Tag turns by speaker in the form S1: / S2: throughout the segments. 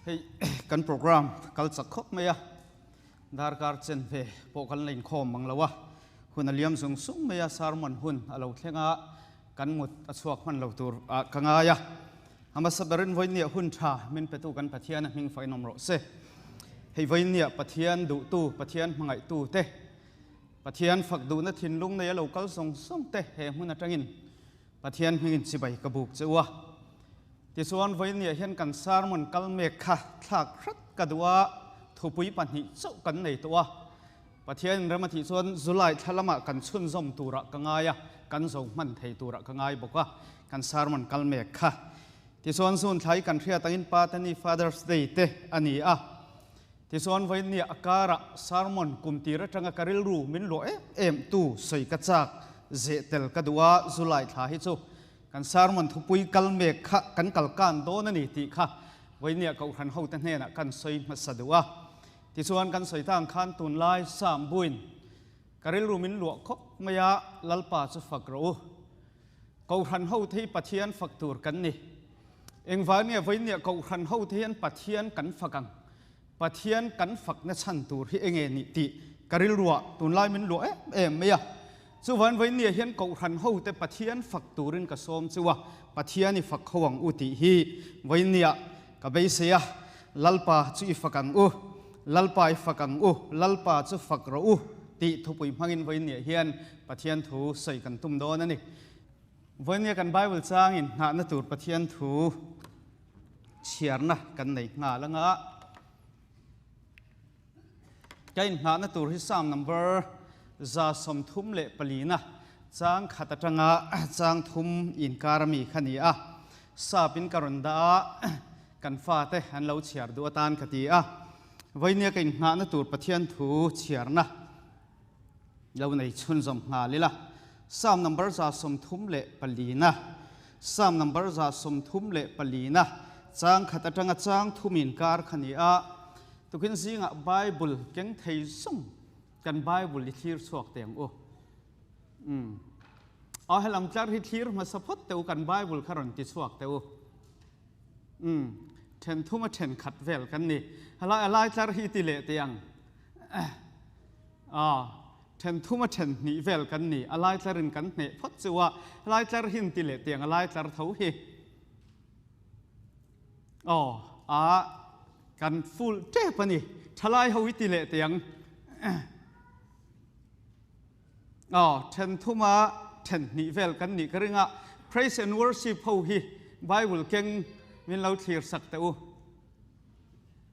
S1: Hei kan program kal chak khawp mai a, darkar chen ve pawh kan la inkhawm mang lo a, hun a liam zung sung mai a, sermon hun a lo thleng a, kan mut a chhuak hman lo tur ah ka ngai a. A hmasa berin vawinia hun tha min petu kan Pathian a hming fain awm rawh se. Hei vawinia Pathian duhtu, Pathian hmangaihtu te, Pathian fak duhna thinlung nei a lo kal zawng zawng te he hmun atangin Pathian hmingin chibai ka buk che u a. Tichuan vawinia hian kan sermon kal mek kha thlak hret ka duh a, thupui pahnih chauh kan nei tawh a. Pathianin rem a tih chuan July thla lamah kan chhunzawm turah ka ngai a, kan zo hman thei turah ka ngai bawk a, kan sermon kal mek kha. Tichuan zun thlai kan hriat angin Pa te ni Father's Day te a ni a. Tichuan vawinia a karah sermon kum tir atanga ka rilru min luah em em tu sawi ka chak zeh tel ka duh a, July thla hi chu kan sermon thupui kal mek kha kan kal kan dawn a ni tih kha vawinia Kohhran hote hnenah kan sawi hmasa duh a. Tichuan kan sawi tang khan tunlai Sam buin ka rilru min luah khawp mai a, Lalpa chu fak rawh u. Kohhran hote hi Pathian fak tur kan ni. Engvang nge vawinia Kohhran hote hian Pathian kan fak ang? Pathian kan fakna chhan tur hi enge nih tih ka rilruah tunlai min luah em em mai a. Chuvan vawinia hian Kohhran hote Pathian fak turin ka sawm chu a, Pathian i fak ho ang u tih hi vawinia ka beisei a, Lalpa chu i fak ang u, Lalpa i fak ang u, Lalpa chu fak rawh u tih thupui hmangin vawinia hian Pathian thu sawi kan tum dawn a ni. Vawinia kan Bible changin nghahna tur Pathian thu chhiarna kan nei nghal anga ka inngahna tur hi Psalm number 134 na chang khat atanga chang thum inkar ami kha ni a. Sap in ka rawn dah a, kan fate an lo chhiar duh atan ka ti a. Vawinia ka inngahna tur Pathian thu chhiarna lo nei chhunzawm nghal ila. Psalm number 134 na Psalm number 134 na chang khat atanga chang thum inkar kha ni a. Tukin zingah Bible keng thei zawng kan Bible i thlir chhuak teh ang u. Umm. Aw helam tlar hi thlir hmasa phawt teh u kan Bible kha rawn ti chhuak teh u. Umm. Then thum a then khat vel kan ni. Helai a lai tlar hi i ti leh teh ang. Aw. Then thum a then hnih vel kan ni. A lai tlarin kan hneh phawt chu a. Helai tlar hi in ti leh teh ang a lai tlar tho hi. Aw, a kan full tep a ni. Thalai ho i ti leh teh ang. Aw, then thuma then hnih vel kan nih ka ring a. Praise and worship ho hi Bible keng min lo thlir sak teh u.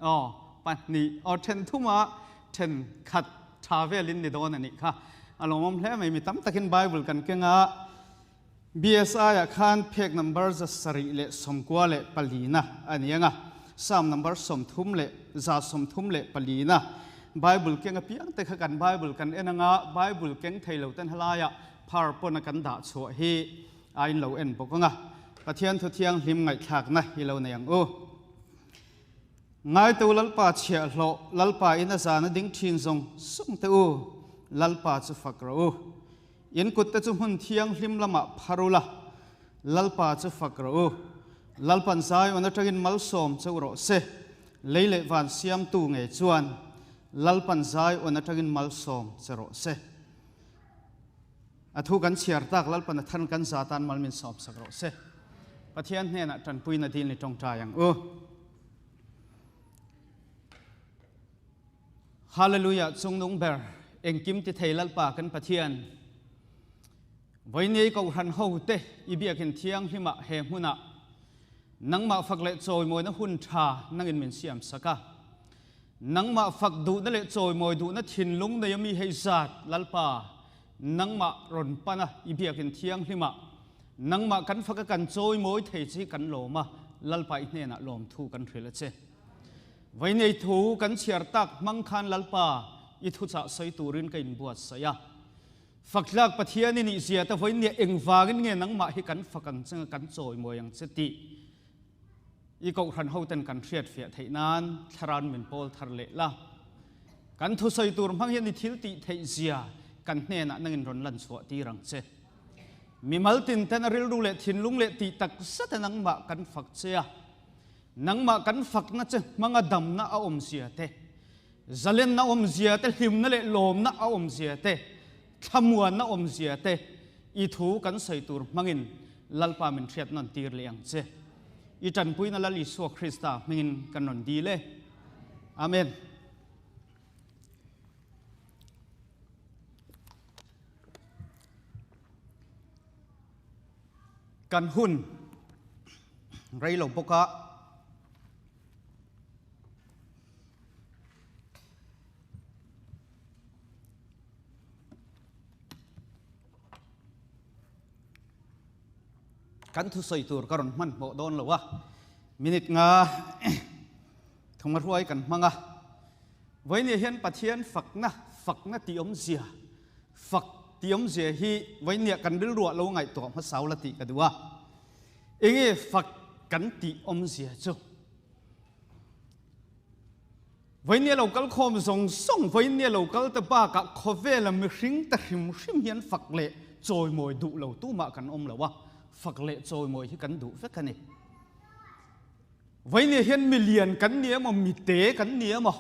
S1: Aw, pahnih, aw then thuma then khat tha velin ni dawn a nih kha. A lawmawm hle mai, mi tam takin Bible kan keng a. BSI ah khan phek number 794 na a ni ang a, Psalm number 30 leh 134 na Bible keng apiang te kha kan Bible kan en ang a, Bible keng thei lo ten helaiah phar pawn a kan dah chhuah hi a in lo en bawk ang a, Pathian thu thianghlim ngaihthlakna hi lo nei ang u. Ngaitu Lalpa chhiahhlawh, Lalpa in a zan a ding thin zawng zawng te u, Lalpa chu fak rawh u. In kutte chu hmun thianghlim lamah phar ula, Lalpa chu fak rawh u. Lalpan Zion atangin malsawm chauh rawh se, lei leh van siamtu ngei chuan Lalpan Zion atangin malsawm che rawh se. A thu kan chhiar tak Lalpan a than kan za tan mal min sawm sak rawh se. Pathian hnenah tanpuina dil ni tawngtai ang u. Hallelujah Chungnung ber engkim ti thei Lalpa kan Pathian Vawiinei Kohhran ho te i biakin thianghlimah he hmunah nangmah fak leh chawimawina hun tha nangin min siam sak a. Nangmah fak duhna leh chawimawi duhna thinlung nei ami hei zat Lalpa nangmah rawn pana i biakin thianghlimah nangmah kan faka kan chawimawi thei che hi kan lawm a, Lalpa i hnenah lawmthu kan hrilh a che. Vainei thu kan chhiar tak hmang khan Lalpa i thuchah sawi turin ka inbuatsaih a. Faktlak Pathian i nihzia te vawinia engvangin nge nangmah hi kan fak ang che nga kan chawimawi ang che tih i Kohhran hoten kan hriatfiah theih nan Thlarau min pawl thar leh la. Kan thusawi tur hmang hian i thil tih theih zia kan hnenah nangin rawn lan chhuah tir ang che. Mimal tin ten a rilru leh thinlung leh tih tak zeta nangmah kan fak che a. Nangmah kan fakna che hmanga damna a awmzia te, zalenna awmzia te, hlimna leh lawmna a awmzia te, thlamuanna awmzia te i thu kan sawi tur hmangin Lalpa min hriat nawn tir leh ang che. I tanpuina Lal Isua Krista hmingin kan rawn dil e. Amen. Kan hun rei lo bawk a. Kan thusawi tur ka rawn hmanhmawh dawn lo a, minute nga thunga hruai kan hmang a. Vawinia hian Pathian fakna, fakna tih awmzia, fak tih awmzia hi vawinia kan rilruah lo ngaihtuah hmasau la tih ka duh a. Enge fak kan tih awmzia chu? Vawinia lo kal khawm zawng zawng, vawinia lo kal ta bakah khawvela mihring ta hrim hrim hian fak leh chawimawi duh lo tumah kan awm lo a, fak leh chawimawi hi kan duh vek a ni. Vawinia hian milian kan ni emaw, mite kan ni emaw,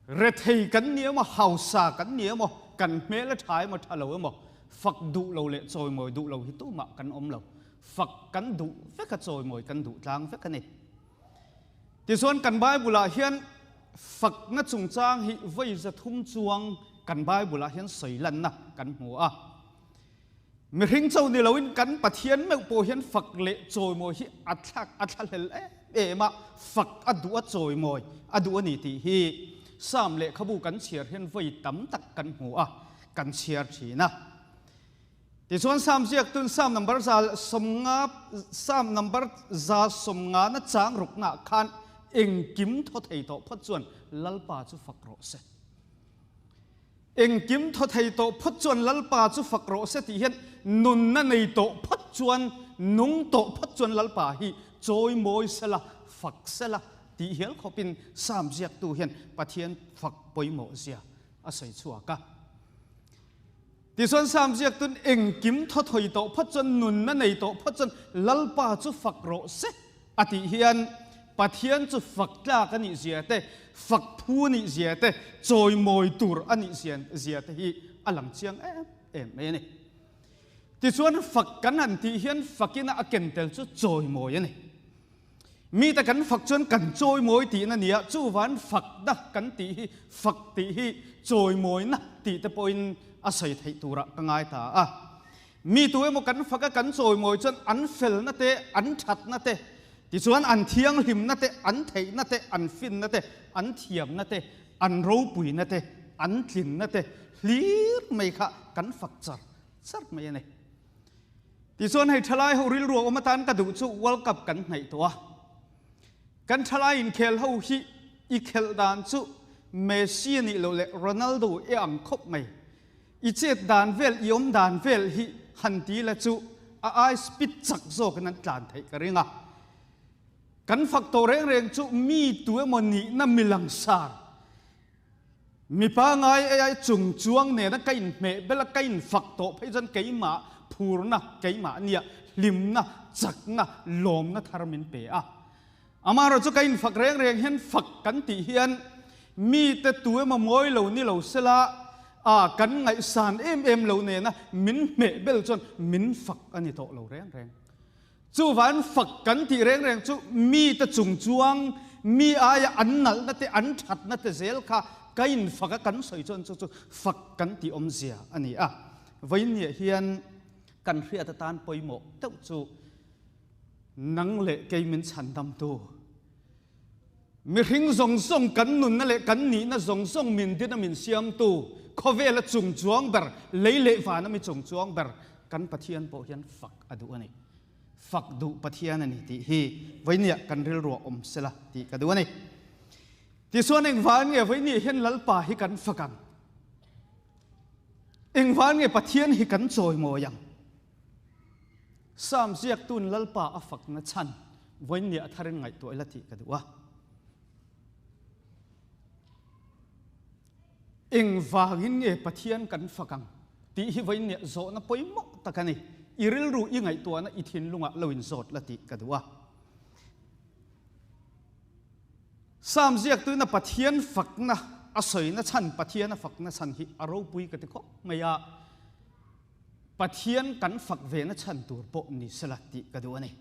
S1: rethei kan ni emaw, hausa kan ni emaw, kan hmel a tha emaw tha lo emaw, fak duh lo leh chawimawi duh lo hi tumah kan awm lo. Fak kan duh vek a, chawimawi kan duh tlang vek a ni. Tichuan kan Bible-ah hian fakna chungchang hi vawi 300 chuang kan Bible-ah hian sawi lanna kan hmu a. Mihring cho ni loin kan Pathian meuh pawh hian fak leh chawimawi hi a thlak a thlahlel em em a, fak a duh a chawimawi a duh a ni tih hi Psalm lehkhabu kan chhiar hian vawi tam tak kan hmu a, kan chhiar thin a. Tichuan Psalm ziaktun Psalm number 150 Psalm number 150 na chang ruknaah khan engkim thaw thei tawh phawt chuan Lalpa chu fak rawh se. Engkim thaw thei tawh phawt chuan Lalpa chu fak rawh se tih hian nunna nei tawh phawt chuan, nung tawh phawt chuan Lalpa hi chawimawi sela, fak sela tih hial khawpin Psalm ziaktu hian Pathian fak pawimawh zia a sawi chhuak a. Tichuan Psalm ziaktun engkim thaw thawi tawh phawt chuan nunna nei tawh phawt chuan Lalpa chu fak rawh se a tih hian Pathian chu fak tlak a nih zia te, fak phu a nih zia te, chawimawi tur a nih zia te hi a lang chiang em em mai a ni. Tichuan fak kan han tih hian fakina a ken tel chu chawimawi a ni. Mite kan fak chuan kan chawimawi tihna nia, chuvan fakna kan tih hi fak tih hi chawimawina tih te pawhin a sawi theih turah ka ngai ta a. Mi tu emaw kan fak a kan chawimawi chuan an felna te, an thatna te, tichuan an thianghlimna te, an theihna te, an finna te, an thiamna te, an ropuina te, an tlinna te hlir mai kha kan fak char char mai a ni. Tichuan hei thalai ho rilru a awm atan ka duh chu World Cup kan hnaih tawh a. Kan thalai inkhel ho hi i khelh dan chu Messi a nih loh leh Ronaldo i ang khawp mai. I chet dan vel, i awm dan vel hi han ti la chu a ai speed chak zawkin an tlan theih ka ring a. Kan fak tawh reng reng chu mi tu emaw nihna mi langsar Mi pangai ei ai chung chuang nena ka inhmeh bel a, ka infak tawh phei chuan keimah phurna, keimah nia hlimna, chakna, lawmna thar min pe a. Amaherawh chu ka infak reng reng hian fak kan tih hian mite tu emaw mawi lo ni lo sela a kan ngaihsan em em lo nena min hmeh bel chuan min fak a ni tawh lo reng reng. Chuvain fak kan tih reng reng chu mite chung chuang mi aia an nalhna te, an thatna te zel kha ka infak a, kan sawi chuan chu chu fak kan tih awmzia a ni a. Vawiinniah hian kan hriat atan pawimawh deuh chu nang leh kei min chhandamtu, mihring zawng zawng kan nunna leh kan nihna zawng zawng min dina min siamtu, khawvela chung chuang ber, lei leh vana mi chung chuang ber kan Pathian pawh hian fak a duh a ni. Fak duh Pathian a ni tih hi vawinia kan rilruah awm sela tih ka duh a ni. Tichuan engvang nge vawinia hian Lalpa hi kan fak ang? Engvang nge Pathian hi kan chawimawi ang? Psalm ziaktun Lalpa a fakna chhan vawinia a tharin ngaihtuah ila tih ka duh a. Engvangin nge Pathian kan fak ang tih hi vawiin nia zawhna pawimawh tak a ni. I rilru i ngaihtuahna i thinlungah lo inzawt la tih ka duh a. Sam ziaktuina Pathian fakna a sawina chhan Pathian a fakna chhan hi a ropui ka ti khawp mai a, Pathian kan fak vena chhan tur pawh ni sela tih ka duh a ni.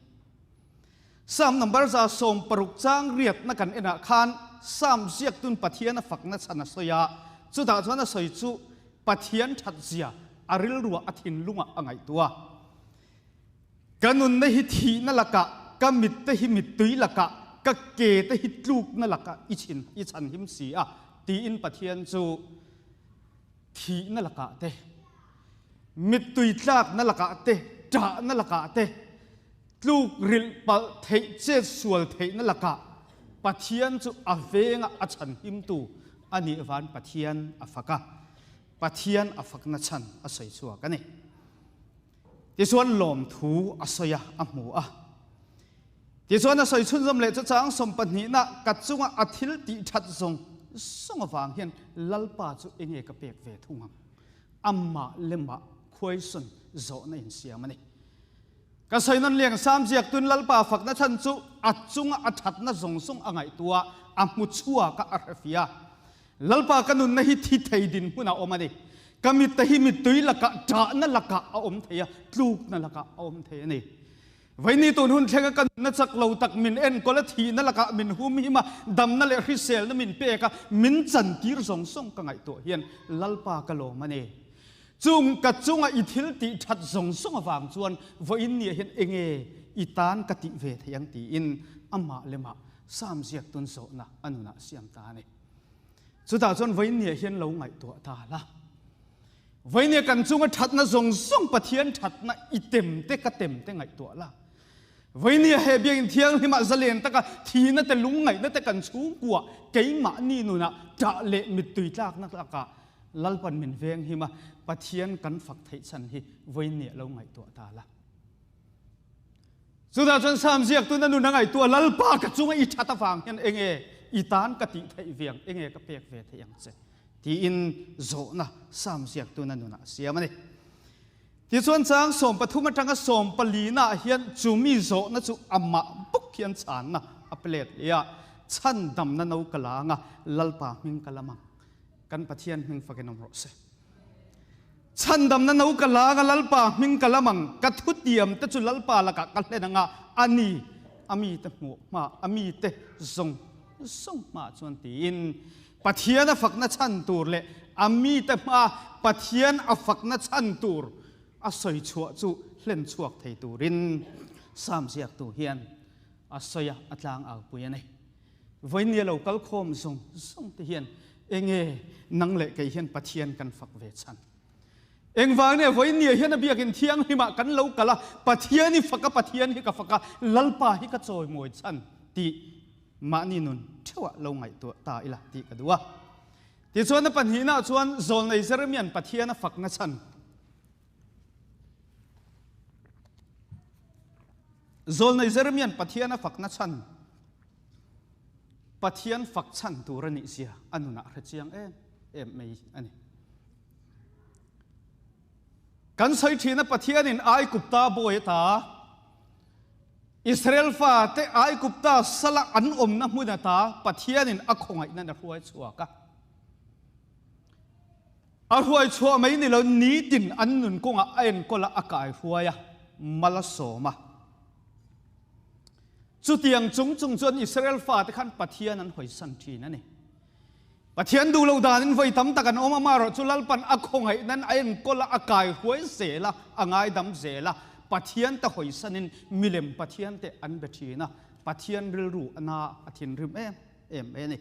S1: Sam number 160 chang riatna kan enah khan Sam ziaktun Pathian a fakna chhan a sawi a, chutah chuan a sawi chu Pathian that zia a rilruah a thinlungah a ngaihtuah. Ka nunna hi thihna lakah, ka mitte hi mittui lakah, ka ke te hi tlukna lakah i chhin i chhan him si a, tiin Pathian chu thihna lakah te, mittui tlakna lakah te, ṭahna lakah te, tluk rilh palh theih chet sual theihna lakah Pathian chu a venga a chhan himtu a nih van Pathian a fak a, Pathian a fakna chhan a sawi chhuak a ni. Tichuan lawmthu a sawi a, a hmu a. Tichuan a sawi chhunzawm leh chu chang sawmpahnihna ka chunga a thil tih that zawng zawng avang hian Lalpa chu enge ka pek ve thung ang? Amah lemah khuaisawn zawhna insiam a ni. Ka sawi nawn liang sam ziak tun Lalpa fakna chhan chu a chunga a thatna zawng zawng a ngaihtuah a hmu chhuak a, a hrefia. Lalpa ka nunna hi thi thei dinhmun a awm a ni. Ka mitte hi mittui lakah, ṭahna lakah a awm thei a, tlukna lakah a awm thei a ni. Vaini tun hun thlenga ka nunna chak lo tak min enkawl a, thihna lakah min humhim a, damna leh hriselna min pek a, min chantir zawng zawng ka ngaihtuah hian Lalpa ka lawm a ni. Chung ka chunga i thil tih ṭhat zawng zawng avang chuan vawiin niah hian enge i tan ka tih ve thei ang tiin amah lemah Sam ziak tun zawhna a nunah siam ta a ni. Chutah chuan vawinia hian lo ngaihtuah ta la. Vawinia kan chunga thatna zawng zawng Pathian thatna i tem te ka tem te ngaihtuah la. Vawinia he biakinn thianghlimah zalen taka thihna te lungngaihna te kan chhungkua keimahni nunah ṭah leh mittui tlakna lakah Lalpan min veng him a, Pathian kan fak theih chhan hi vawinia lo ngaihtuah ta la. Chutah chuan Sam ziaktun a nun a ngaihtuah, Lalpa ka chunga i that avang hian enge i tan ka tih theih ve ang, enge ka pek ve theih ang che? tiin zawhna Sam ziaktun a nunah a siam a ni. Tichuan chang 13 atanga 14 naah hian chumi zawhna chu amah bawk hian chhanna a pe let leh a, Chhandamna no ka la anga Lalpa hming ka lam ang, kan Pathian hming fakin awm rawh se. Chhandamna no ka la anga Lalpa hming ka lam ang, ka thutiam te chu Lalpa lakah ka hlen anga a ni, a mite hmuh hma, a mite zawng zawng hmaah chuan tiin Pathian a fakna chhan tur leh a mite hmaa Pathian a fakna chhan tur a sawi chhuah chu hlen chhuak thei turin Psalm ziaktu hian a sawi a, a tlang au pui a ni. Vawinia lo kal khawm zawng zawng te hian enge nang leh kei hian Pathian kan fak ve chhan? Engvang nge vawinia hian a biakin thianghlimah kan lo kal a, Pathian i fak a, Pathian hi ka fak a, Lalpa hi ka chawimawi chhan tih mahni nun theuhah lo ngaihtuah ta ila tih ka duh a. Tichuan a pahnihnaah chuan Zawlnei Jeremia'n Pathian a fakna chhan. Zawlnei Jeremia'n Pathian a fakna chhan. Pathian fak chhan tur a nih zia a nunah hre chiang em em mai a ni. Kan sawi thin a Pathianin Aigupta bawi ata Israel fate Aigupta sala an awmna hmun ata Pathianin a khawngaihna a hruai chhuak a. A hruai chhuah mai ni lo nitin an nun kawngah a enkawl a, a kai hruai a, mal a sawm a. Chutiang chung chung chuan Israel fate khan Pathian an hawisan thin a ni. Pathian duh loh danin vawi tam tak an awm a, amaherawh chu Lalpan a khawngaih nan a enkawl a, a kai huai zel a, a ngaidam zel a. Pathian te hawisanin milem Pathian te an be thin a, Pathian rilru a na a thinrim em em mai a ni.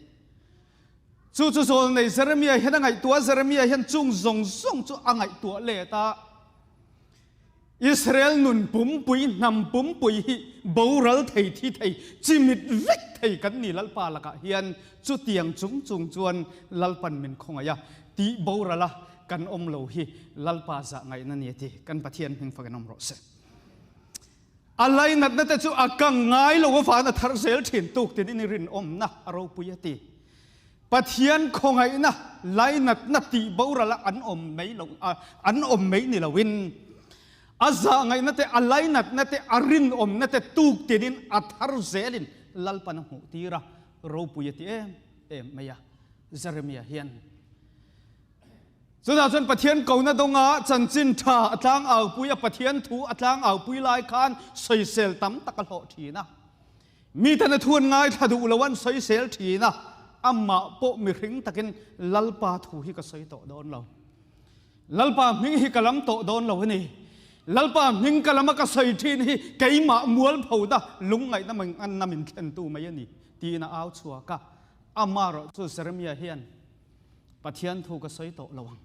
S1: Chu chu zawlnei Jeremia hian a ngaihtuah a, Jeremia hian chung zawng zawng chu a ngaihtuah let a. Israel nun pumpui, hnam pumpui hi boral thei, thi thei, chimit vek thei kan ni Lalpa lakah hian chutiang chung chung chuan Lalpan min khawngaih a, tih boral a kan awm lo hi Lalpa zah ngaihna ni a ti. Kan Pathian hming fakin awm rawh se. A lainatna te chu a kang ngai lo avang a thar zel thin tuk tin in i rinawmna a ropui a ti. Pathian khawngaihna lainatna tih boral a an awm mai lo an awm mai ni loin a zahngaihna te a lainatna te a rinawmna te tuk tinin a thar zelin Lalpan a hmuh tir a. Ropui a ti em em mai a, Jeremia hian. Chutah chuan Pathian kona dawnga chanchin tha a tlang aupui a, Pathian thu a tlang aupui lai khan sawisel tam tak a hlawh thin a. Miten a thu an ngaithla duh lo an sawisel thin a, amah pawh mihring takin Lalpa thu hi ka sawi tawh dawn lo. Lalpa hming hi ka lam tawh dawn lo a ni. Lalpa hming ka lama ka sawi thin hi keimah mualpho da lungngaihna manganna min thlentu mai a ni tiin a au chhuak a. Amaherawh chu Jeremia hian Pathian thu ka sawi tawh lo ang.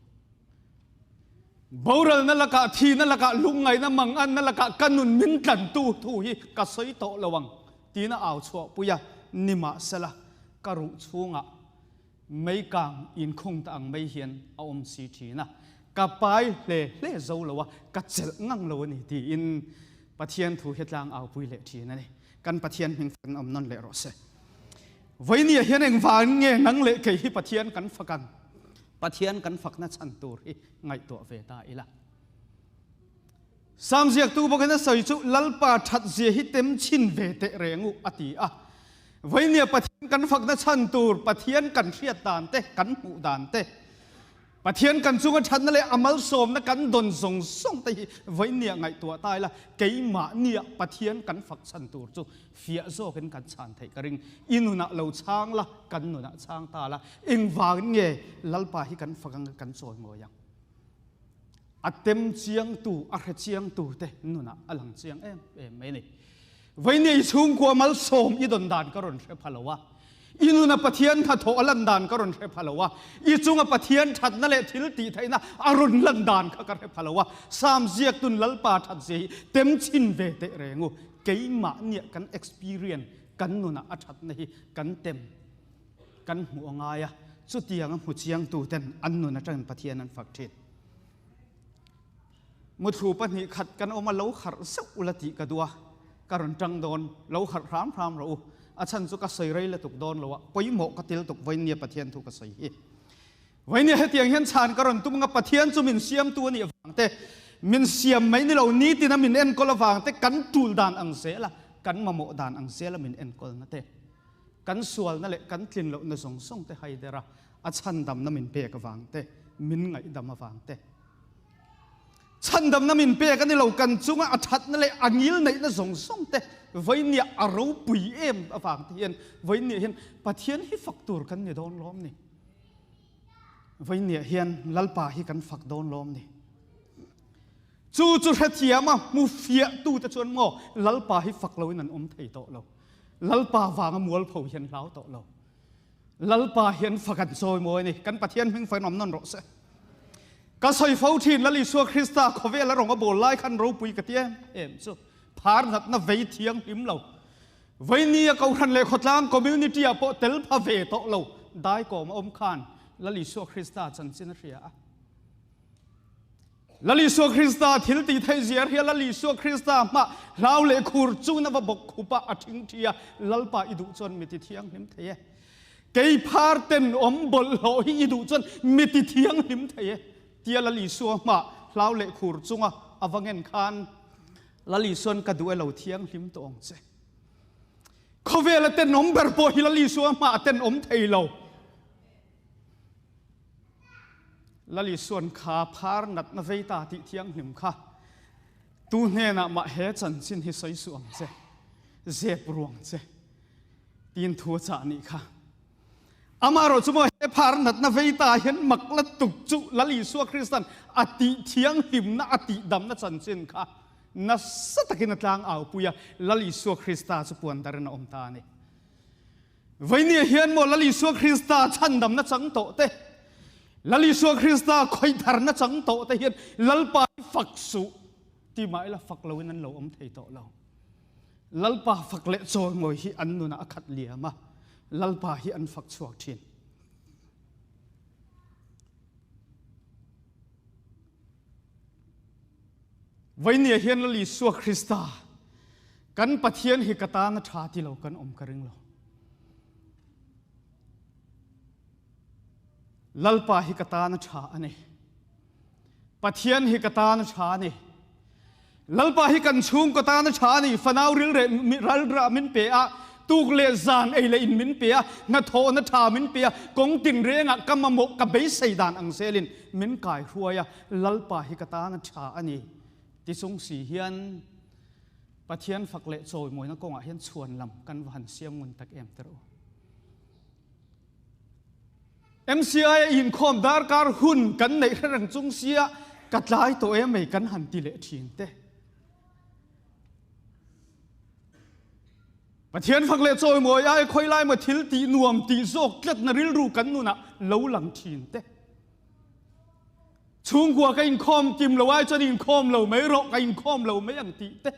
S1: Boralna lakah, thihna lakah, lungngaihna manganna lakah ka nun min tlantu thu hi ka sawi tawh lo ang tiin a au chhuahpui a. Nimahsela, ka ruh chhungah meikang inkhung ta ang mai hian a awm si thin a, ka pai hle hle zo lo a, ka chelh ngang lo a ni tiin Pathian thu hi tlang aupui leh thin a ni. Kan Pathian hming fakin awm nawn leh rawh se. Vawinia hian engvangin nge nang leh kei hi Pathian kan fak ang? Pathian kan fakna chhan tur hi ngaihtuah ve ta ila. Sam ziaktu bawkin a sawi chu Lalpa that zia hi tem chhin ve teh reng u a ti a. Vawinia Pathian kan fakna chhan tur Pathian kan hriat dan te, kan hmuh dan te, Pathian kan chunga thatna leh a malsawmna kan dawn zawng zawng te hi vawinia ngaihtuah ta ila, keimahnia Pathian kan fak chhan tur chu fiah zawkin kan chhan theih ka ring. I nunah lo chhang la, kan nunah chhang ta la, engvangin nge Lalpa hi kan fak anga kan chawi ngawi ang? A tem chiangtu, a hre chiangtu te nunah a lang chiang em em mai a ni. Vawinia i chhungkua malsawm i dawn dan ka rawn hre pha lo a, i nuna Pathian hnathawh a lan dan ka rawn hre pha lo a, i chunga Pathian thatna leh thil tih theihna a rawn lan dan kha ka hre pha lo a, Sam ziaktun Lalpa that zia hi tem chhin ve teh reng u, keimahnia kan experience, kan nunah a thatna hi kan tem, kan hmuh a ngai a, chutianga hmu chiangtuten an nun atangin Pathian an fak thin. Muthlu 2 khat kan awm a, lo harh zeuh ula tih ka duh a, ka rawn tang dawn, lo harh hram hram rawh u. A chhan chu ka sawi rei lutuk dawn lo a, pawimawh ka til tuk vawinia Pathian thu ka sawi hi. Vawinia hetiang hian chhan ka rawn tum anga Pathian chu min siamtu a nih avang te, min siam mai ni lo nitina min enkawl avang te, kan tul dan ang zel a, kan mamawh dan ang zel a min enkawlna te, kan sualna leh kan tlin lohna zawng zawng te haider a, a chhandamna min pek avang te, min ngaihdam avang te. Chhandamna min pek a ni lo, kan chunga a thatna leh a ngil neihna zawng zawng te vawinia a ropui em avang te hian vawinia hian Pathian hi fak tur kan ni dawn lawm ni. Vawinia hian Lalpa hi kan fak dawn lawm ni. Chu chu hrethiama hmu fiah tu te chuan maw Lalpa hi fak loin an awm thei tawh lo. Lalpa vanga mualpho hian hlau tawh lo. Lalpa hian fak an chawi mawi a ni. Kan Pathian hming fain awm nawn rawh se. Ka sawi fo thin Lal Isua Krista khawvel a rawng a bawl lai khan ropui ka ti em em chu phar natna vei thianghlim lo. Vawinia Kohhran leh khawtlang community ah pawh tel pha ve tawh lo daikawm a awm khan Lal Isua Krista chanchin a hria a. Lal Isua Krista thil tih theih zia hria Lal Isua Krista hmah hlau leh khur chungin a va bawk khup a, a thing thi a, Lalpa i duh chuan mi ti thianghlim thei e. Kei phar tenawm bawlhhlawh hi i duh chuan mi ti thianghlim thei e. Tia Lal Isua hmah hlau leh khur chunga a va ngen khan Lal Isuan ka duh e lo thianghlim tawh ang che. Khawvela tenawm ber pawh hi Lal Isua hmah a tenawm thei lo. Lal Isuan kha phar natna vei ta tih thianghlim kha tu hnenah mah he chanchin hi sawi suh ang che, zep ruang che tiin thu a chah nih kha. Amaherawh chu maw he phar natna vei ta hian mak la tuk chu Lal Isua Kristan a tih thianghlimna a tih damna chanchin kha nasa takin a tlang aupui a, Lal Isua Krista chu puan darin a awm ta a ni. Vawinia hian maw Lal Isua Krista chhandamna chang tawh te, Lal Isua Krista khawih tharna chang tawh te hian Lalpa hi fak suh ti mah ila fak loin an lo awm thei tawh lo. Lalpa fak leh chawimawi hi an nunah a khat liam a, Lalpa hi an fak chhuak thin. Vawinia hian Lal Isua Krista kan Pathian hi ka tan a tha ti lo kan awm ka ring lo. Lalpa hi ka tan a tha a ni. Pathian hi ka tan a tha a ni. Lalpa hi kan chhung ka tan a tha a ni. Fanau ril re ral ra min pe a. Tuk leh zan ei leh in min pe a, hnathawhna tha min pe a, kawng tinrengah ka mamawh ka beisei dan ang zelin min kai hruai a, Lalpa hi ka tan a tha a ni. Ti chung si hian Pathian fak leh chawimawina kawngah hian chhuan lam kan va han siam ngun tak em teh rawh u. MCI a inkhawm darkar hun kan neih hre reng chung sia ka tlai tawh em mai kan han ti leh thin te. Pathian fak leh chawimawi ai khawi lai maw thil tih nuam tih zawk tlatna rilru kan nunah lo lang thin te. Chhungkua ka inkhawm kim lo ai chuan inkhawm lo mai rawh ka inkhawm lo mai ang tih te.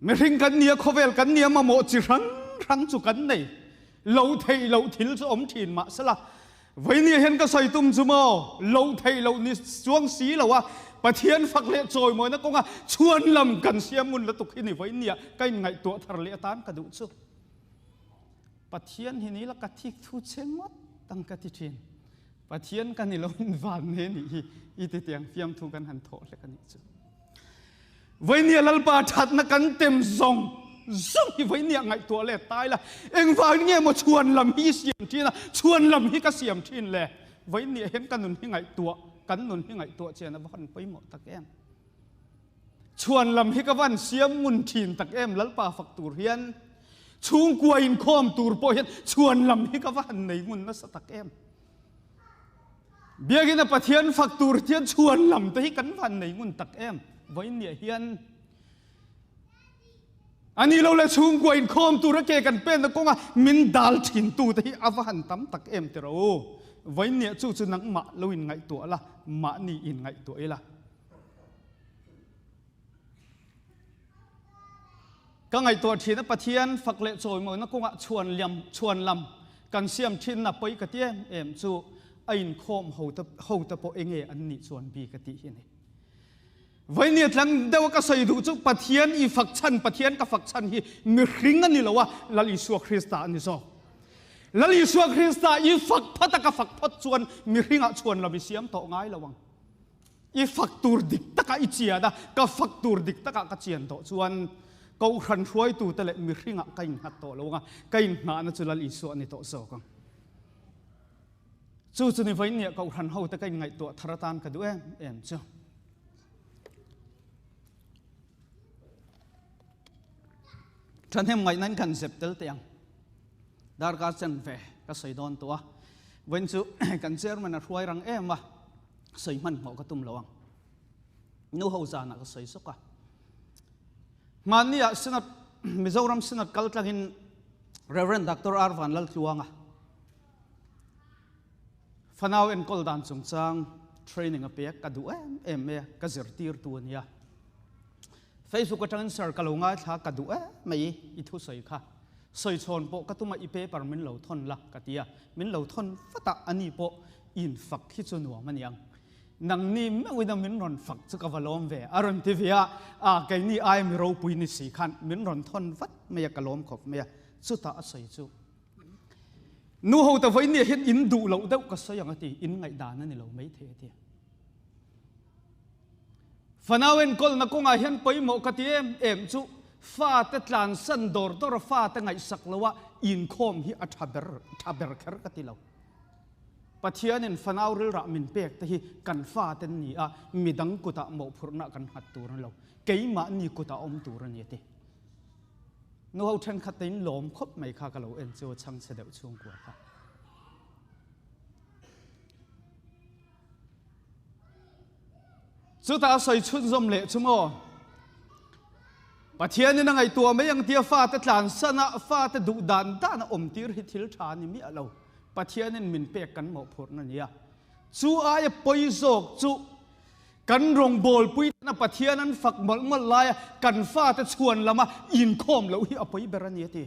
S1: Mihring kan nia khawvel kan nia mamawh chi hrang hrang chu kan nei lo theih loh thil chu awm thin mahsela Vawinia hian ka sawi tum chu maw lo theih loh ni chuang si lo a Pathian fak leh chawimawina kawnga chhuan lam kan siam ngun lutuk hi ni vawinia ka inngaihtuah thar leh atan ka duh chu. Pathian hi ni la ka thik thu che ngawt ang ka ti thin. Pathian ka ni lo in van ne nih hi i ti tiang fiamthu kan han thawh hlek a nih chu. Vawinia Lalpa thatna kan tem zawng zawng hi vawinia ngaihtuah leh tai la. Engvangin nge maw chhuan lam hi i siam thin a, chhuan lam hi ka siam thin le. Vawinia hian ka nun hi ngaihtuah, kan nun hi ngaihtuah chian a va han pawimawh tak em. Chhuan lam hi ka van siam ngun thin tak em Lalpa fak tur hian. Chhungkua inkhawm tur pawh hian chhuan lam hi ka va han nei ngun nasa tak em. Biakina Pathian fak tur hian chhuan lam te hi kan van nei ngun tak em. Vawiinniah hian ani lo le chhungkua inkhawm tur a ke kan penna kawnga min dal thin tu te hi a va han tam tak em tiraw u. Vawiinniah chu chu nangmah lo in ngaihtuah la, mahni in ngaihtuah ila. Ka ngaihtuah thin a Pathian fak leh chawimawina kawngah chhuan liam chhuan lam kan siam thinna pawi ka ti em em chu a inkhawm ho te ho te pawh enge an nih chuan bi ka tih hi a ni. Vainia tlang deuh a ka sawi duh chu Pathian i fak chhan Pathian ka fak chhan hi mihring a ni lo a Lal Isua Krista a ni zawk. Lal Isua Krista i fak phawt a ka fak phawt chuan mihringah chhuan lam i siam tawh ngai lo ang. I fak tur dik takah i chian a, ka fak tur dik takah ka chian tawh chuan Kohhran hruaitute leh mihringah ka innghat tawh lo ang a, ka inngahna chu Lal Isua a ni tawh zawk ang. Chu chu ni vawiinniah Kohhran hote ka inngaihtuah thar atan ka duh em em chu. Thahnem ngaihna in kan zep tel teh ang. Darkar chen ve ka sawi dawn tawh a, vawiin chu kan chairman a hruai rang em a, sawi hmanhmawh ka tum lo ang. Nu ho zanah ka sawi sawk a. Hmanni ah Synod, Mizoram Synod kal tlangin Rev. Doctor R. Vanlaltluanga fanau enkawl dan chungchang training a pek ka duh em em mai a, ka zirtirtu a nia. Facebook atangin sir ka lo ngaithla ka duh em mai i thusawi kha. Sawi chhawn pawh ka tum a i paper min lo thawn la ka ti a, min lo thawn vat a, ani pawh in fak hi chu nuam a niang. Nangni meuhin a min rawn fak chu ka va lawm ve a rawn ti ve a, a keini aia mi ropui ni si khan min rawn thawn vat mai a ka lawm khawp mai a, chutah a sawi chu nu ho ta vawinia hian in duh loh deuh ka sawi ang a ti, in ngaihdan a ni lo maithei a ti. Fanau enkawlna kawngah hian pawimawh ka ti em em chu fate tlansan dawr dawr a fate ngaihsak loa inkhawm hi a tha ber tha ber kher ka ti lo. Pathianin fanau rilrah min pek te hi kan fate an ni a, midang kutah mawhphurhna kan nghat tur a ni lo, keimahni kutah awm tur a ni a ti. Nuho thenkhat te in lawm khawp mai kha ka lo en chu a chhangchhe deuh chhungkua kha. Chutah a sawi chhunzawm leh chu maw? Pathianin a ngaihtuah mai ang tia fate tlansan a, fate duh dan dan a awmtir hi thil tha a ni miah lo. Pathianin min pek kan mawhphurhna a ni a. Chu aia pawi zawk chu kan rawngbawlpui tana Pathian an fak mawlh mawlh laia kan fate chhuan lama inkhawm loh hi a pawi ber a ni a ti.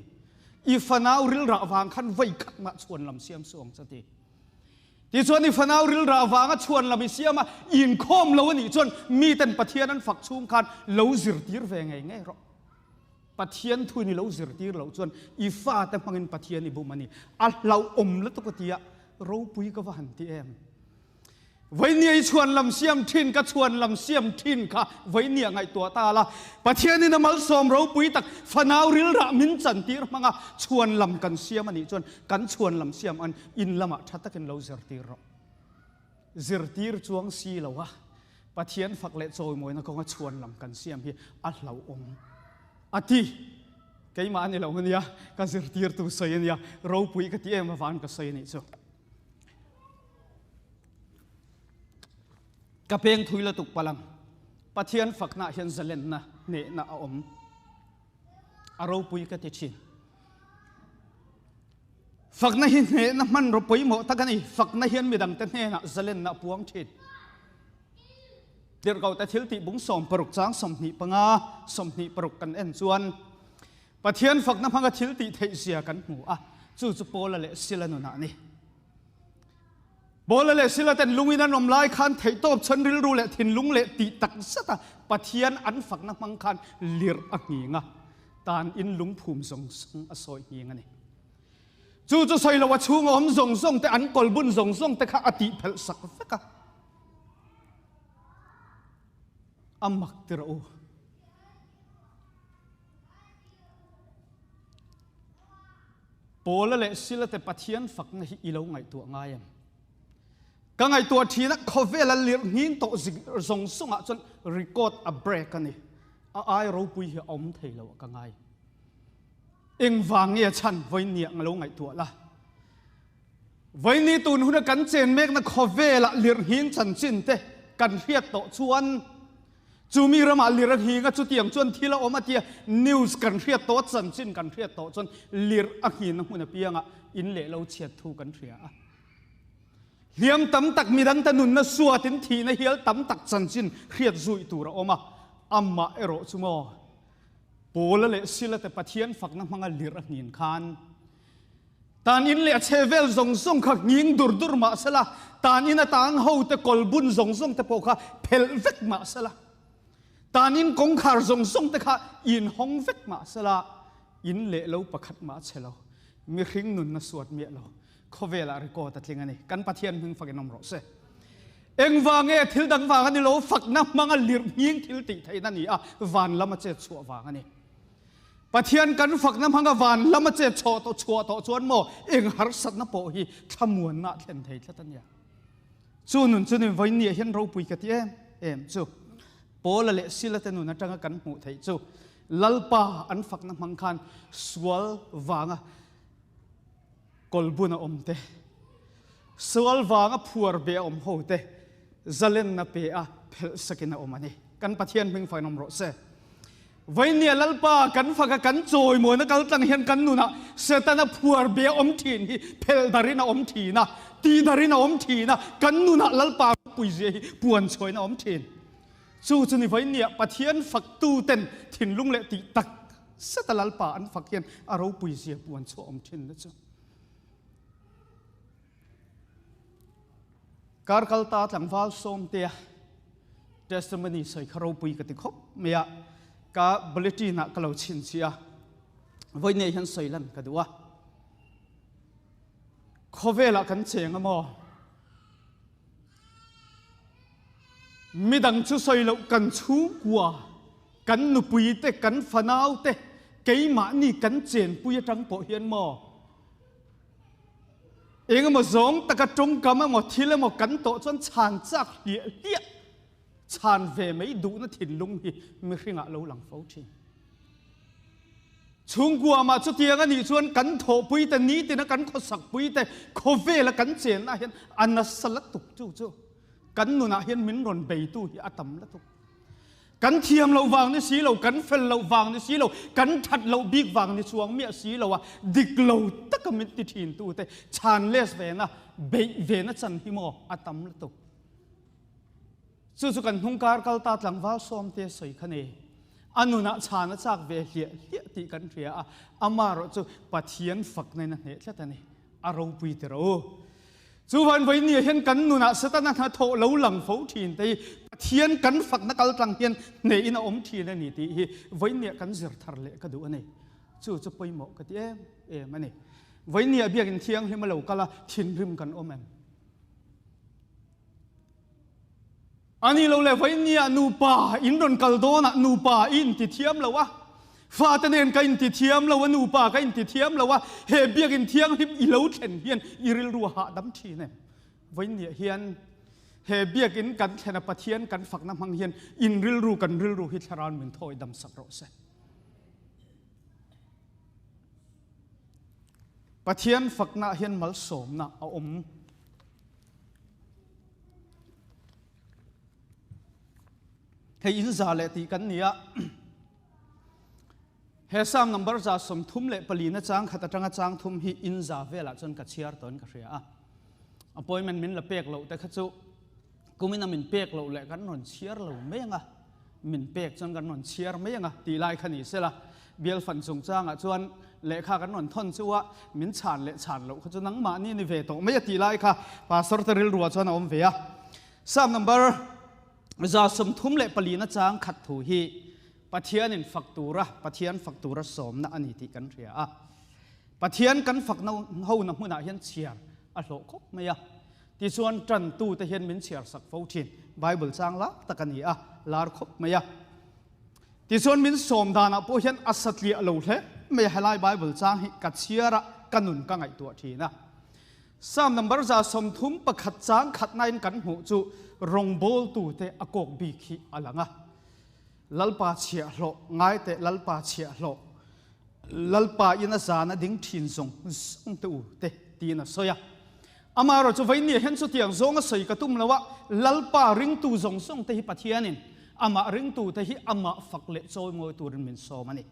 S1: I fanau rilrah vang khan vawi khat mah chhuan lam siam suh ang che a ti. Tichuan i fanau rilrah vanga chhuan lam i siam a, inkhawm lo a nih chuan miten Pathian an fak chhung khan lo zirtir ve ngei ngei rawh. Pathian thuin i lo zirtir loh chuan i fate hmangin Pathian i bum a ni. A hlauhawm lutuk a ti a, ropui ka va han ti em. Vainia i chhuan lam siam thin ka chhuan lam siam thin kha vainia ngaihtuah ta la. Pathianin a malsawm ropui tak fanau rilrah min chantir hmanga chhuan lam kan siam a nih chuan kan chhuan lam siam an in lamah tha takin lo zirtir rawh. Zirtir chuang si lo a Pathian fak leh chawimawina kawnga chhuan lam kan siam hi a hlauhawm a ti. Keimah a ni lo ania, ka zirtirtu sawi ania, ropui ka ti em avang ka sawi a nih chu. Ka peng thui lutuk palang Pathian fakna hian zalenna hnehna a awm. A ropui ka ti thin. Fakna hi hnehna hmanraw pawimawh tak a ni. Fakna hian midangte hnenah zalenna a puang thin. Tirhkohte thil tih bung 60 chang 25, 26 kan en chuan Pathian fakna hmanga thil tih theih zia kan hmu a, chu chu Paula leh Sila nunah a ni. Paula leh Sila ten lungin an awm lai khan theihtawp chhan rilru leh thinlung leh tih tak zeta Pathian an fakna hmang khan lirh a nghing a, tan in lungphum zawng zawng a sawi nghing a ni. Chu chu sawi lo a chhunga awm zawng zawng te an kawlbun zawng zawng te kha a tih phelh sak vek a. A mak ti rawh u. Paula leh Sila te Pathian fakna hi i lo ngaihtuah ngai em? Ka ngaihtuah thin a, khawvel a lirh nghing tawh zawng zawngah chuan record a break a ni. A ai ropui hi a awm thei lo a ka ngai. Engvang nge a chhan vawinia nga lo ngaihtuah la. Vawini tun huna kan chen mekna khawvelah lirhnghing chanchin te kan hriat tawh chuan chumi ramah lir a nghing a chutiang chuan thil a awm a tia news kan hriat tawh chanchin kan hriat tawh chuan lir a nghin a hmun apiangah in leh lo chhiat thu kan hria a. Hliam tam tak midangte nunna suatin thihna hial tam tak chanchin hriat zuih tur a awm a, amah erawh chu maw Paula leh Sila te Pathian fakna hmanga lir a nghin khan Tan in leh a chhehvel zawng zawng kha nghing dur dur mah sela, tan in atang hote kawlbun zawng zawng te pawh kha phelh vek mah sela, tan in kawngkhar zawng zawng te kha inhawng vek mah sela, in leh lo pakhat mah a chhe lo. Mihring nunna suat miah lo. Khawvelah record a tling a ni. Kan Pathian hming fakin awm rawh se. Engvang nge thil dang vang a ni lo, fakna hmanga lirh nghing thil tih theihna ni a, van lam a chet chhuah vang a ni. Pathian kan fakna hmanga van lama chet chhuah tawh chhuah tawh chuan maw eng harsatna pawh hi thlamuanna a thlen thei tlat a nia. Chu nun chu ni vawinia hian ropui ka ti em em chu. Paula leh Sila te nun atanga kan hmuh theih chu Lalpa an fakna hmang khan sual vanga kawlbun a awm te, sual vanga phuar be a awm ho te zalenna pe a phelh sakin a awm a ni. Kan Pathian hming fain awm rawh se. Vainia Lalpa kan faka kan chawimawi kal tlang hian kan nunah Setana phuar be a awm thin hi phelh darin a awm thin a, tih darin a awm thin a, kan nunah Lalpa puizia hi puan chhuahin a awm thin. Chu chu ni Vainia Pathian faktu ten thinlung leh tih tak seta Lalpa an fak hian a ropuizia puan chhuah awm thin na chu. Kar kal ta tlangval Sawmtea testimony sawi kha ropui ka ti khawp mai a, ka bulletin ah ka lo chhinchhiah a, vawi nei hian sawi lan ka duh a. Khawvelah kan cheng a maw? Midang chu sawi loh kan chhungkua, kan nupui te, kan fanau te, keimahni kan chenpui atang pawh hian maw? Engemaw zawng taka tawngkam emaw thil emaw kan tawh chuan chhan chak hliah hliah chhan ve mai duhna thinlung hi mihringah lo lang fo thin. Chhungkua mah chutiang a nih chuan kan thawhpui te nitina kan khawsakpui te khawvela kan chenna hian a nasa lutuk chu chu kan nunah hian min rawn beitu hi a tam lutuk. Kan thiam loh vang ni si lo, kan fel loh vang ni si lo, kan that loh bik vang ni chuang miah si lo a, dik lo taka min ti thin tu te chhan les ve na, beih ve na chan hi maw a tam lutuk. Chu chu kan hnung kar kal ta tlangval Sawmte sawi kha ni. A nunah chhan a chak ve hliah hliah tih kan hria a, amaherawh chu Pathian fakna in a hneh tlat a ni. A ropui ti rawh u. Chu van vawinia hian kan nunah Setana hnathawh lo lang fo thin te hi Pathian kan fakna kal tlang hian hnehin a awm thin a ni tih hi vawinia kan zir thar leh ka duh a ni. Chu chu pawimawh ka ti em em a ni. Vawinia biakin thianghlim a lo kal a, thinrim kan awm em? A ni lo le, Vainia nupa in rawn kal dawnah nupa i inti thiam lo a, fate nen ka inti thiam lo a, nupa ka inti thiam lo a, he biakinn thianghlim i lo thlen hian i rilru a hahdam thin em? Vainia hian he biakinn kan thlen a Pathian kan fakna hmang hian in rilru kan rilru hi Thlarauin min thawi dam sak rawh se. Pathian faknaah hian malsawmna a awm. Hei in za leh tih kan ni a. He Psalm number 34 na chang khat atanga chang thum hi in za velah chuan ka chhiar tawhin ka hria a. Appointment min la pek loh te kha chu kumina min pek loh leh kan rawn chhiar lo mai anga, min pek chuan kan rawn chhiar mai anga tih lai kha ni sela. Bial fan chungchangah chuan lehkha kan rawn thawn chu a, min chhan leh chhan loh kha chu nangmahni ni ve tawh mai a tih lai kha Pastor te rilruah chuan a awm ve a. Psalm number 34 na chang khat thu hi Pathianin fak tura, Pathian fak tura sawmna a ni tih kan hria a. Pathian kan fakna hona hmunah hian chhiar a hlawh khawp mai a. Tichuan tantute hian min chhiar sak fo thin. Bible chang lar tak a ni a, lar khawp mai a. Tichuan min sawm danah pawh hian a satliah lo hle mai a, helai Bible chang hi ka chhiar a, ka nun ka ngaihtuah thin a. Psalm number 31 chang khatnain kan hmuh chu rawngbawltute a kawk bik hi a lang a. Lalpa chhiahhlawh, ngai teh Lalpa chhiahhlawh, Lalpa in a zan a ding thin zawng zawng te u te tiin a sawi a. Amaherawh chu Vainia hian chutiang zawng a sawi ka tum lo a, Lalpa ringtu zawng zawng te hi Pathianin amah ringtu te hi amah fak leh chawimawi turin min sawm a ni.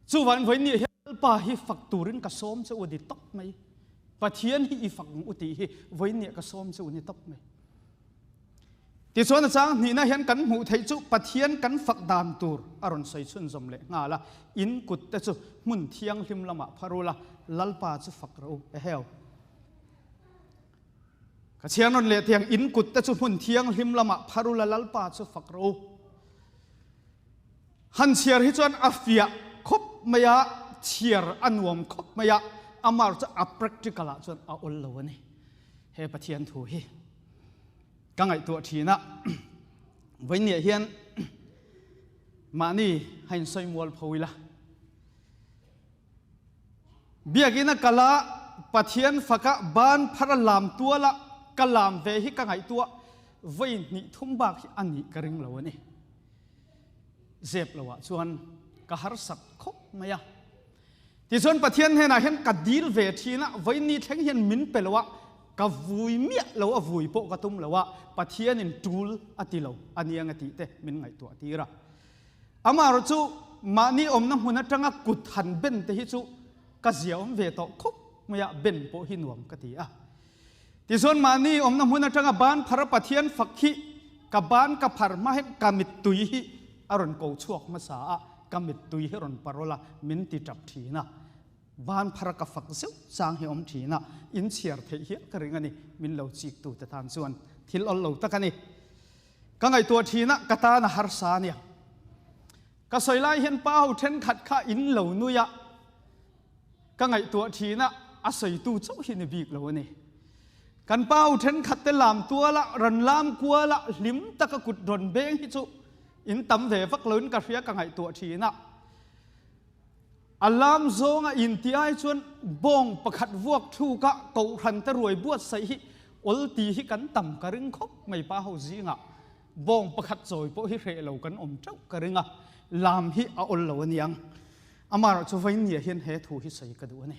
S1: Chuvain Vainia hian Lalpa hi fak turin ka sawm che u ni tawp mai. Pathian hi i fak ang u tih hi Vainia ka sawm che u ni tawp mai. Tichuan a chang hnihna hian kan hmuh theih chu Pathian kan fak dan tur a rawn sawi chhunzawm leh nghal a, In kut te chu hmun thianghlim lamah phar ula, Lalpa chu fak rawh u, eheu. Ka chhiar nawn leh tiang, In kut te chu hmun thianghlim lamah phar ula, Lalpa chu fak rawh u. Han chhiar hi chuan a fiah khawp mai a, chhiar a nuam khawp mai a, amah chu a practical ah chuan a awl lo a ni. He Pathian thu hi. Ka ngaihtuah thin a, vawiinniah hian mahni a insawi mual pho ila. Biakinn a kal a, Pathian faka ban phar a lam tual a, ka lam ve hi ka ngaihtuah vawi hnih thum bak hi a nih ka ring lo a ni. Zep loah chuan ka harsak khawp mai a. Tichuan Pathian hnenah hian ka dil ve thin a, vawiinni thleng hian min pe lo a, ka vui miah lo a, vui pawh ka tum lo a, Pathianin tul a ti lo a nia nge tih te min ngaihtuah tir a. Amaherawh chu mahni awmna hmun atanga kut han ben te hi chu ka zia awm ve tawh khawp mai a, ben pawh hi nuam ka ti a. Tichuan mahni awmna hmun atanga ban phar a Pathian fak hi ka ban ka phar hma hian ka mittui hi a rawn ko chhuak hmasa a, ka mittui hi rawn parawl a, min ti tap thin a. Ban phar a ka fak zeuh chang hi awm thin a, in chhiar theih hial ka ring a ni, min lo chik tu te tan chuan thil awl lo tak a ni. Ka ngaihtuah thin a, ka tan a harsa a nia. Ka sawi lai hian pa ho thenkhat kha in lo nui a, Ka ngaihtuah thin a, a sawitu chauh hi ni bik lo a ni. Kan pa ho thenkhat te lam tual a, rawn lam kual a, hlim taka kut rawn beng hi chu in tam ve vak loin ka hria ka ngaihtuah thin a. A lam zawnga inti ai chuan bawng pakhat vuak thuk a kohhran te ruai buatsaih hi awl ti hi kan tam ka ring khawp mai pa ho zingah. Bawng pakhat chawi pawh hi hreh lo kan awm teuh ka ring a, lam hi a awl lo aniang. Amaherawh chu vawiinniah hian he thu hi sawi ka duh a ni.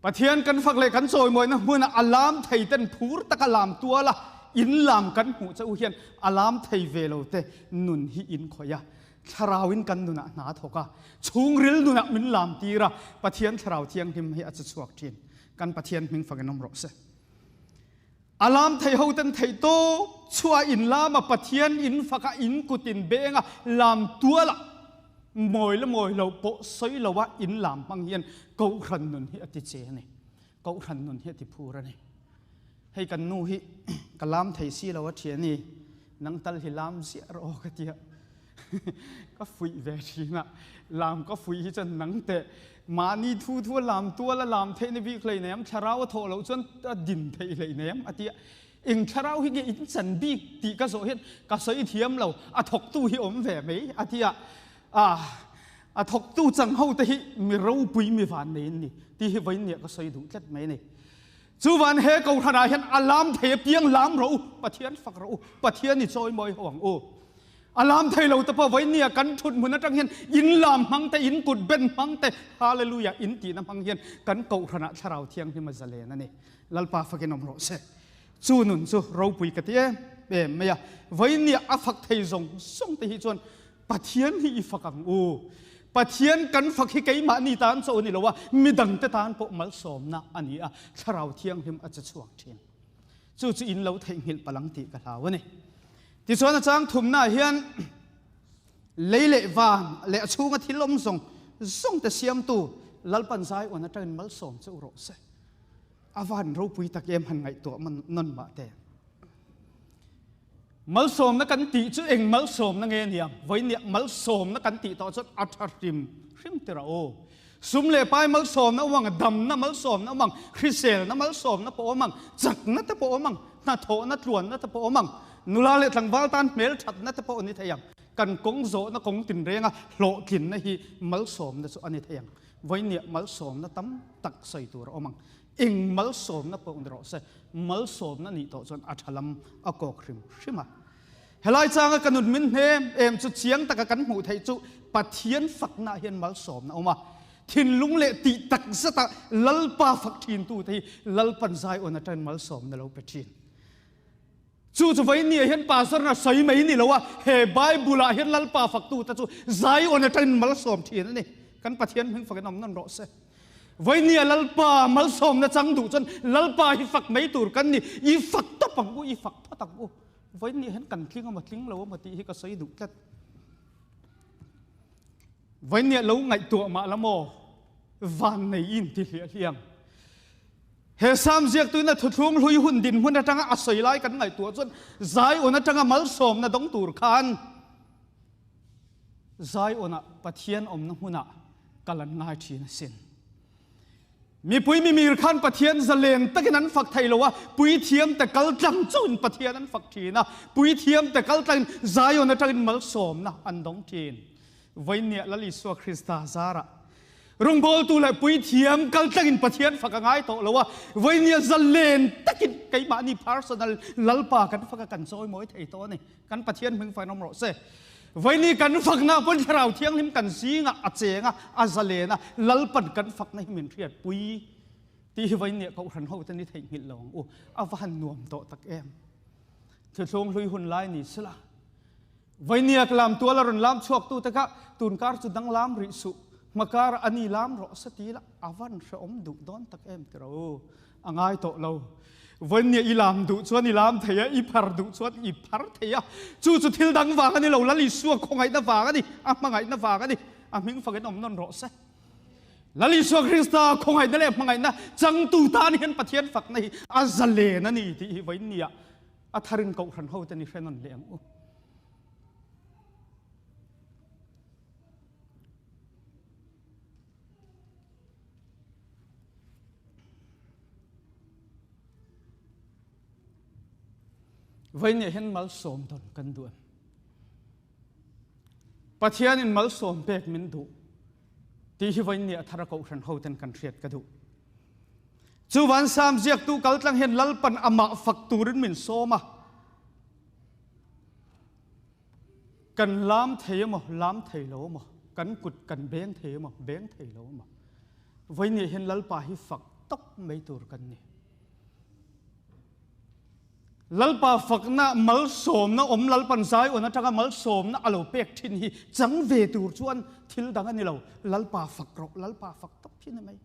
S1: Pathian kan fak leh kan chawimawina hmuna a lam thei ten phur taka lam tual a, in lam kan hmuh che u hian a lam thei ve lo te nun hi in khawih a, thlarauin kan nunah hna a thawk a, chhungril nunah min lam tir a, Pathian thlarau thianghlim hi a che chhuak thin. Kan Pathian hming fakin awm rawh se. A lam thei ho ten theih tawp chhuah in lam a Pathian in fak a in kut in beng a lam tual a mawi le mawi lo pawh sawi lo a in lam hmang hian Kohhran nun hi a ti che a ni. Kohhran nun hi a ti phur a ni. Hei kan nu hi ka lam thei si lo a thian i nang tal hi lam ziah rawh aw ka tia. Ka fuih ve thin a, lam ka fuih hi chuan nang teh mahni thu thu a lam tual a lam theih na bik hlei nem, thlarau a thawh loh chuan a din theih hlei nem a ti a. Eng thlarau hi nge in chan bik tih ka zawh hian ka sawi thiam lo, a thawktu hi awm ve mai a ti a. A thawktu chang ho te hi mi ropui mi van nei an ni tih hi vawiin ka sawi duh tlat mai a ni. Chuvan he kohhran ah hian a lam thei apiang lam rawh u, Pathian fak rawh u, Pathian i chawimawi ho ang u. A lam thei lo te pawh vawiin kan thut hmun atang hian in lam hmang te, in kut ben hmang te, Hallelujah in tihna hmang hian kan kohhran ah Thlarau Thianghlim a zalen a ni. Lalpa fakin awm rawh se. Chu nun chu ropui ka ti em em mai a, vawiin a fak thei zawng zawng te hi chuan Pathian hi i fak ang u. Pathian kan fak hi keimahni tan chaw a ni lo a, midangte tan pawh malsawmna a ni a, Thlarau Thianghlim a che chhuak thin. Chu chu in lo theihnghilh palh ang tih ka hlau a ni. Tichuan a chang thumnaah hian lei leh van leh a chhunga thil awm zawng zawngte siamtu Lalpan Zion atangin malsawm che u rawh se. A van ropui tak em han ngaihtuah nawn mah te. Malsawmna kan tih chu eng malsawmna nge nia? Vawinia malsawmna kan tih tawh chuan a tha hrim hrim tir a aw. Sum leh pai malsawmna awm ang, damna malsawmna awm ang, hriselna malsawmna pawh awm ang, chakna te pawh awm ang, hnathawhna tluanna te pawh awm ang, nula leh tlangval tan hmelthatna te pawh a ni thei ang. Kan kawng zawhna kawng tinrenga hlawhtlinna hi malsawmna chu a ni thei ang. Vawinia malsawmna tam tak sawi tur a awm ang. Eng malsawmna pawh ni rawh se, malsawmna nih tawh chuan a tha lam a kawk hrim hrim a. Helai changa ka nun min hnem em chu chiang taka kan hmuh theih chu Pathian fakna hian malsawmna a awm a. Thinlung leh tih tak zata Lalpa fak thintu te hi Lalpan Zion atangin malsawmna lo pe thin. Chu chu vawinia hian pastor na sawi mai ni lo a, he Bible ah hian Lalpa faktu te chu Zion atangin malsawm thin a ni. Kan Pathian hming fakin awm nawn rawh se. Vawinia Lalpa malsawmna chang duh chuan Lalpa hi fak mai tur kan ni. I fak tawp ang u, i fak phawt ang u. Vawinia hian kan tling emaw tling lo emaw tih hi ka sawi duh tlat. Vawinia lo ngaihtuah mah la maw, van nei in ti hliah hliang. He Salm ziaktuin a thuthlung hlui hun dinhmun atanga a sawi lai kan ngaihtuah chuan Zion atanga malsawmna dawng tur khan Zion-ah Pathian awmna hmunah kal an ngai thin asin. Mipui mimir khan Pathian zalen takin an fak thei lo a, puithiamte kal tlang chauhin Pathian an fak thin a, puithiamte kal tlangin Zion atangin malsawmna an dawng thin. Vawinia Lal Isua Krista zarah Rawngbawltu leh puithiam kaltlangin Pathian fak a ngai tawh lo a, vawinia zalen takin keimahni personal Lalpa kan fak a kan chawimawi thei tawh a ni. Kan Pathian hming fain awm rawh se. Vawiini kan fakna pawn Thlarau Thianghlim kan zingah a cheng a, a zalen a, Lalpan kan fakna hi min hriatpui tih hi vawinia Kohhran hote ni theihnghilh lo ang u. A va han nuam tawh tak em. Thuthlung hlui hun lai ni sela. Vainiak lam tual a rawn lam chhuak tu te kha tunkar chu dang lam rih suh, hmakar a ni lam rawh se ti la a van hrehawm duh dawn tak em ti ro. A ngai tawh lo. Vainia i lam duh chuan i lam thei a, i phar duh chuan i phar thei a. Chu chu thil dang vang a ni lo, Lal Isua khawngaihna vang a ni, a hmangaihna vang a ni. A hming fakin awm nawn rawh se. Lal Isua Krista khawngaihna leh hmangaihna changtu tan hian Pathian fakna hi a zalen a ni tih hi vainia A tharin kohhran ho te ni hre nawn leh ang u. Vawiin hian malsawm dawn kan duh em? Pathianin malsawm pek min duh tih hi vawiin a thara kohhran ho ten kan hriat ka duh. Chu vansam ziaktu kaltlang hian Lalpan amah fak turin min sawm a. Kan lam thei emaw, lam thei lo emaw, kan kut kan beng thei emaw, beng thei lo emaw. Vawiin hian Lalpa hi fak tawp mai tur kan ni. Lalpa fakna malsawmna awm Lalpan Zion atanga malsawmna a lo pek thin hi chang ve tur chuan thil dang a ni lo. Lalpa fak rawh, Lalpa fak tawp thin a mai.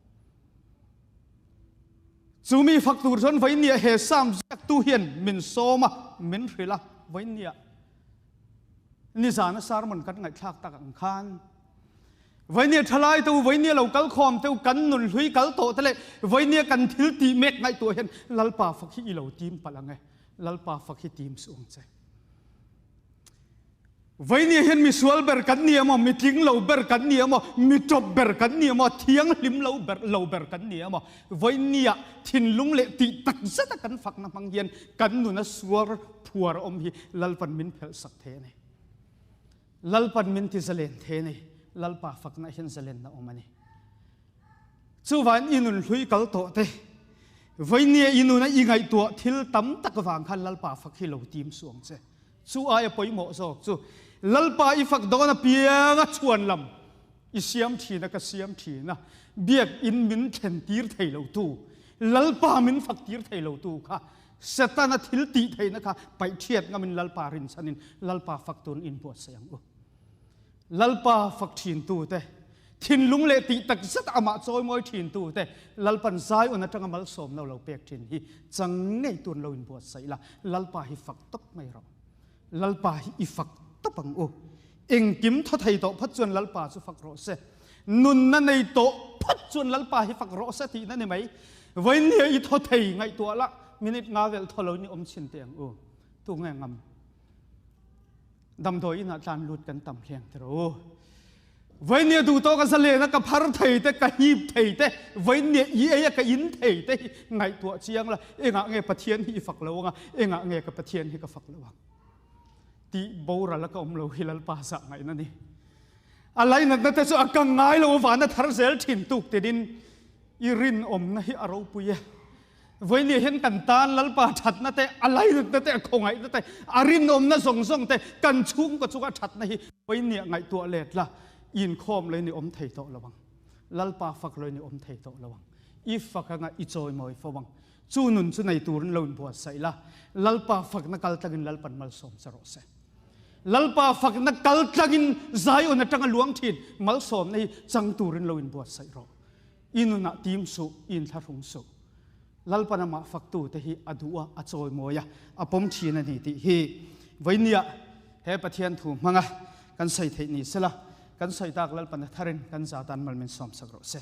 S1: Chu mi fak tur chuan vawinia he Psalm ziaktu hian min sawm a, min hrilh a, vawinia nizana sermon kan ngaihthlak tak ang khan vawinia thalai te u, vawinia lo kal khawm te u, kan nun hlui kal tawh te leh vawinia kan thil tih mek ngaihtuah hian Lalpa fak hi i lo tim palh ang e, Lalpa fak hi tim suh ang che. Vawinia hian mi sual ber kan ni emaw, mi tling lo ber kan ni emaw, mi tawp ber kan ni emaw, thianghlim lo ber lo ber kan ni emaw, vawinia thinlung leh tih tak zeta kan fakna hmang hian kan nuna suar phuar awm hi Lalpan min phelh sak thei a ni. Lalpan min ti zalen thei a ni. Lalpa fakna hian zalenna awm a ni. Chuvain i nun hlui kal tawh te, vawinia i nuna i ngaihtuah thil tam tak vang khan Lalpa fak hi lo tim suh ang che. Chu aia pawimawh zawk chu Lalpa i fak dawn apianga chhuan lam i siam thin a, ka siam thin a, biakinn min thlen tir thei lo tu, Lalpa min fak tir thei lo tu kha Setana thil tih theihna kha paih thiat ngamin Lalpa rinchhanin Lalpa fak tun inbuatsaih ang u. Lalpa fak thin tute, thinlung leh tih tak zet amah chawimawi thin tute, Lalpan Zion atanga malsawmna lo pek thin hi chang ngei tun lo inbuatsaih la, Lalpa hi fak tawp mai rawh. Lalpa hi i fak tawp ang u. Engkim thaw thei tawh phawt chuan Lalpa chu fak rawh se. Nunna nei tawh phawt chuan Lalpa hi fak rawh se tihna ni mai. Vawinia i thaw thei ngaihtuah la, minute nga vel thaw lo in i awm chhin teh ang u. Tunge ngam? Damdawi inah tlan lut kan tam hleng tiro u. Vawinia duh tawk a zalen a ka phar thei te, ka hip thei te, vawinia i ei a ka in thei te hi ngaihtuah chiang la, engah nge Pathian hi i fak lo anga, engah nge ka Pathian hi ka fak lo ang tih boral a ka awm lo hi Lalpa zah ngaihna ni. A lainatna te chu a kang ngai lo vana thar zel thin tuk tinin i rinawmna hi a ropui e. Vawinia hian kan tan Lalpa thatna te, a lainatna te, a khawngaihna te, a rinawmna zawng zawng te, kan chhungkaw chunga thatna hi vawinia ngaihtuah let la, inkhawm lo in i awm thei tawh lo ang. Lalpa fak lo in i awm thei tawh lo ang. I fak anga i chawimawi fo ang. Chu nun chu nei turin lo inbuatsaih la, Lalpa fakna kal tlangin Lalpan malsawm che rawh se. Lalpa fakna kal tlangin Zion atanga luang thin malsawmna hi chang turin lo inbuatsaih rawh. I nunah tim suh, i inthlahrung suh. Lalpan amah faktute hi a duh a, a chawimawi a, a pawm thin a ni tih hi vawinia he Pathian thu hmanga kan sawi theih ni sela, kan sawi tak Lalpan a tharin kan za tan mal min sawmsak rawh se.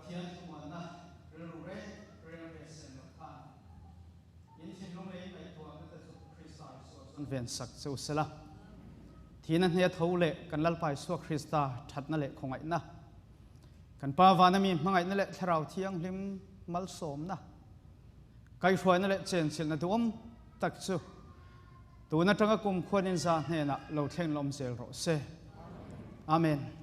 S1: Pathian thlamuanna rilru reng reng ve sen loh khan in thinlung leh in ngaihtuahna te chu Krista Isua chuan ven sak che u sela. Thihna hne tho leh kan Lalpa Isua Krista thatna leh khawngaihna, kan Pa vana mi hmangaihna leh Thlarau Thianghlim malsawmna, kaihhruaina leh chenchilhna duhawm tak chu tun atanga kum khuanin za hnenah lo thleng lawm zel rawh se. Amen.